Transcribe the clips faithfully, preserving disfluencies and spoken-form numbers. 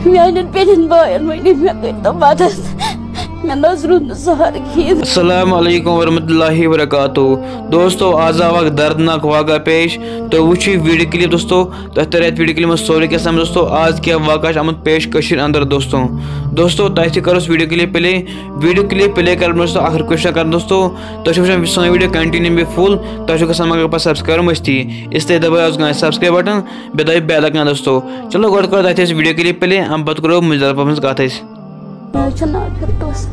میانٮ۪ن بیٚنٮ۪ن باین ؤنِو، مےٚ کٔرۍتو مدد، مےٚ نہ حظ روٗد نہٕ سہارٕ کِہیٖنۍ۔ السلام علیکم ورحمۃ اللہ وبرکاتہ۔ دوستو، آز آو اکھ دردناک واقعہ پیش۔ تُہۍ وٕچھِو ویڈیو کلپ دوستو، تۄہہِ ترِ اتھ ویڈیو کلپ منٛز سورُے کینٛہہ سمجھ دوستو۔ آز کیٛاہ واقعہ چھُ آمُت پیش کٔشیٖرِ اندر دوستو۔ دوستو، تۄہہِ تہِ کرو أسۍ video clip play. Video clip play کرنہٕ برونٛہہ چھُ اکھ رِکویسٹ کران دوستو، تۄہہِ چھِو وٕچھان سٲنۍ ویڈیو کنٹِنیو بیٚیہِ فُل، تۄہہِ چھُو گژھان مگر پتہٕ سبسکرایب مٔشتٕے، اس لیے دبٲیِو آز کانٛہہ سبسکرایب بٹن، بیٚیہِ دبٲیِو بیل آیکن دوستو۔ چلو گۄڈٕ کرو تۄہہِ أسۍ ویڈیو کلپ پلے، امہِ پتہٕ کرو مُجدر پٲپس سۭتۍ کتھ أسۍ۔ مےٚ حظ چھُ ناو فردوس۔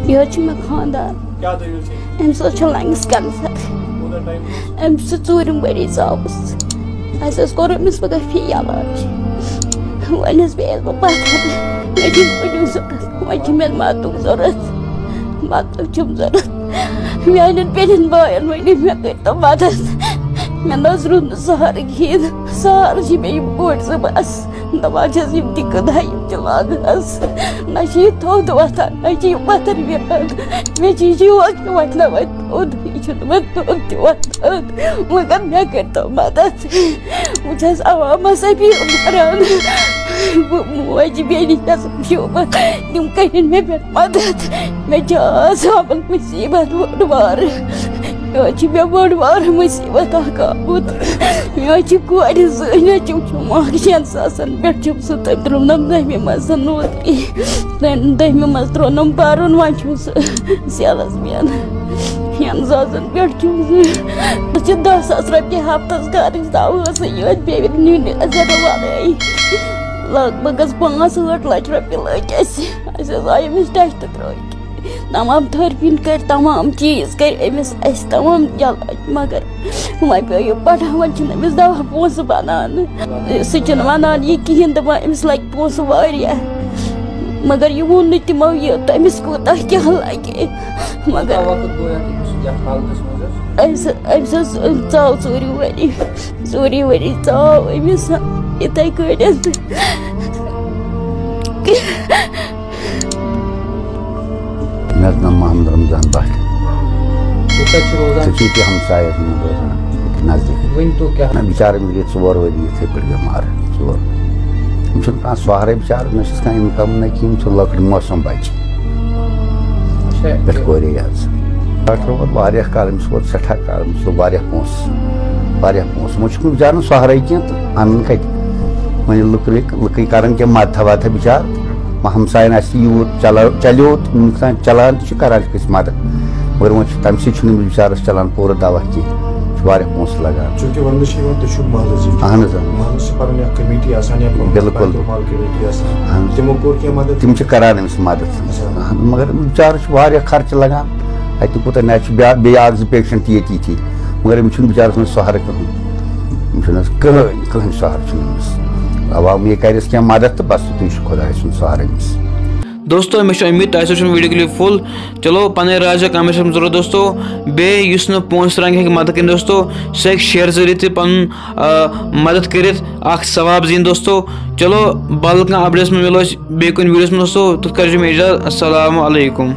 یہِ حظ چھُ مےٚ خانٛدار۔ کیٛاہ دٔلیٖل چھِ؟ أمِس حظ چھُ لنگس کینسر۔ کوٗتاہ ٹایم؟ أمِس چھُ ژوٗرِم ؤری ژاوُس۔ اَسہِ حظ کوٚر أمِس پگاہ فی علاج۔ وۄنۍ حظ پیٚیَس بہٕ پتھر۔ مےٚ چھِ کُنیُک ضوٚرَتھ، وۄنۍ چھِ مےٚ مَتُک ضوٚرَتھ۔ مَتُک چھُم ضوٚرَتھ۔ میٛانٮ۪ن بیٚنٮ۪ن بایَن ؤنِو، مےٚ کٔرۍتو مَدَد۔ مےٚ نہ حظ روٗد نہٕ سہارٕ کِہیٖنۍ۔ سہارٕ چھِ مےٚ یِم بٔڑۍ زٕ بَس۔ دَپان چھَس، یِم تہِ کٕنہٕ ہا، یِم تہِ لاگہٕ ہَس۔ نہ چھِ یہِ تھوٚد وۄتھان، نہ چھِ یہِ پَتھر نیران۔ مےٚ چھِ یہِ شوق، یہِ وۄتھِ نہ وۄنۍ تھوٚد، یہِ چھُنہٕ وۄنۍ تھوٚد تہِ وۄتھان۔ مگر مےٚ کٔرۍتو مدد۔ بہٕ چھَس عوامَس اپیٖل کران۔ بہٕ موج بیٚنہِ چھَس شوٗبہٕ، تِم کٔرِن مےٚ پٮ۪ٹھ مدد۔ مےٚ چھِ آز آمُت مُصیٖبت بٔڑ بارٕ۔ یہِ حظ چھِ مےٚ بٔڑ بارٕ مُصیٖبت اکھ آمُت۔ مےٚ حظ چھِ کورِ زٕ، مےٚ چھِ وٕچھُم اکھ شٮ۪ن ساسَن پٮ۪ٹھ چھُم سُہ تٔمۍ ترٛوونَم دٔہمہِ منٛز سُہ نوکری۔ تٔمۍ دٔہمہِ منٛز ترٛوونَم پَرُن، وۄنۍ چھُم سُہ سیلٕز مین۔ شٮ۪ن ساسَن پٮ۪ٹھ چھُم سُہ۔ تَتھ چھِ دَہ ساس رۄپیہِ ہفتَس خرٕچ، تَوٕ ٲس نہٕ یہِ بیٚیہِ نیُن زیادٕ وَرٲے۔ لگ بگ حظ پانٛژھ ٲٹھ لَچھ رۄپیہِ لٔگۍ اَسہِ۔ اَسہِ حظ آیہِ أمِس ٹٮ۪سٹ ترٛٲوِتھ۔ تمام تھٔرپی کٔرۍ، تمام چیٖز کٔرۍ أمِس اَسہِ تمام علاج، مگر وۄنۍ پیوٚو یہِ پٹھاوان، چھِنہٕ أمِس دوا پونٛسہٕ بنان۔ سُہ چھُنہٕ وَنان یہِ کِہیٖنۍ، دَپان أمِس لَگہِ پونٛسہٕ واریاہ، مگر یہِ ووٚن نہٕ تِمو یہِ تٔمِس کوٗتاہ کیٛاہ لَگہِ۔ مگر کوٗتاہ وقت گوٚو یَتھ أمِس یَتھ حالتَس منٛز حظ؟ أمِس، أمِس حظ ژاو ژوٗرِ ؤری، ژوٗرِ ؤری ژاو أمِس یِتھَے کٲٹھۍ۔ مےٚ حظ ناو محمد رمضان بٹ۔ تُہۍ کَتہِ چھِو روزان؟ ژےٚ چھُے ییٚتی ہمسایَس منٛز روزان، ییٚتہِ نزدیٖک۔ ؤنۍ تو کیٛاہ؟ نہ، بِچارٕ أمِس گٔے ژور ؤری یِتھَے پٲٹھۍ بٮ۪مار، ژور۔ أمِس چھُنہٕ کانٛہہ سہارَے بِچارٕ، نہ چھُس کانٛہہ اِنکَم نہ کِہیٖنۍ، أمِس چھُ لۄکٕٹ معصوٗم بَچہِ۔ اچھا، پٮ۪ٹھ کورے یٲژ۔ ڈاکٹر ووت واریاہ کال، أمِس ووت سٮ۪ٹھاہ کال، أمِس لوٚگ واریاہ پونٛسہٕ، واریاہ پونٛسہٕ۔ وۄنۍ چھُکھ نہٕ بِچارَن سہارَے کینٛہہ تہٕ اَنَن کَتہِ؟ وۄنۍ ییٚلہِ لُکھ رٕکۍ، لُکٕے کَرَن کینٛہہ مَدتھا وَدتھا بِچار۔ وۄنۍ ہمساین آسہِ تہِ یوٗت چلا-، چلیو تہٕ وٕنیُک تام چلان تہِ چھُ، کران چھِ کٲنٛسہِ مدد، مگر وۄنۍ چھُ تَمہِ سۭتۍ چھُنہٕ أمِس بِچارَس چلان پوٗرٕ دوا کینٛہہ، چھُ واریاہ پونٛسہٕ لگان۔ چوٗنٛکہِ وَننہٕ چھِ یِوان تُہۍ چھِو محلہٕ زِٹھۍ۔ اہن حظ، آ۔ محلَس چھِ پَنٕنۍ اَکھ کمیٹی آسان یا پَنُن بِلکُل۔ بیت المال کمیٹی آسان۔ اہن حظ۔ تِمو کوٚر کینٛہہ مدد؟ تِم چھِ کران أمِس مدد۔ اچھا۔ اہن، مگر بِچارَس چھُ واریاہ خرچہٕ لگان، اَتہِ کوٗتاہ، مےٚ چھُ بیٛا-، بیٚیہِ اَکھ زٕ پیشنٹ تہِ ییٚتی ییٚتی، مگر أمِس چھُنہٕ بِچارَس منٛز سہارٕ کٕہٕنۍ۔ أمِس چھُنہٕ حظ کٕہٕنۍ، کٕہٕنۍ سہارٕ چھُنہٕ أمِس۔ عوام یہِ کَرٮ۪س کینٛہہ مدد تہٕ بس، تُہۍ چھُ خۄداے سُنٛد سہارٕ أمِس۔ دوستو، مےٚ چھُ اُمید تۄہہِ سۭتۍ چھُنہٕ ویٖڈیو کلپ فُل۔ چلو، پنٕنۍ راے چھےٚ comment section منٛز ضروٗر دوستو۔ بیٚیہِ یُس نہٕ پونٛسہٕ رنٛگ ہیٚکہِ مدد کٔرِتھ دوستو، سُہ ہیٚکہِ share ذٔریعہٕ تہِ پنُن، آ، مدد کٔرِتھ، اکھ ثواب زیٖنِتھ دوستو۔ چلو، بدل کانٛہہ updateس منٛز مِلو أسۍ بیٚیہِ کُنہِ ویٖڈیوس منٛز دوستو۔ تُتھ کٔرۍ زیو مےٚ اجازت۔ السلام علیکم۔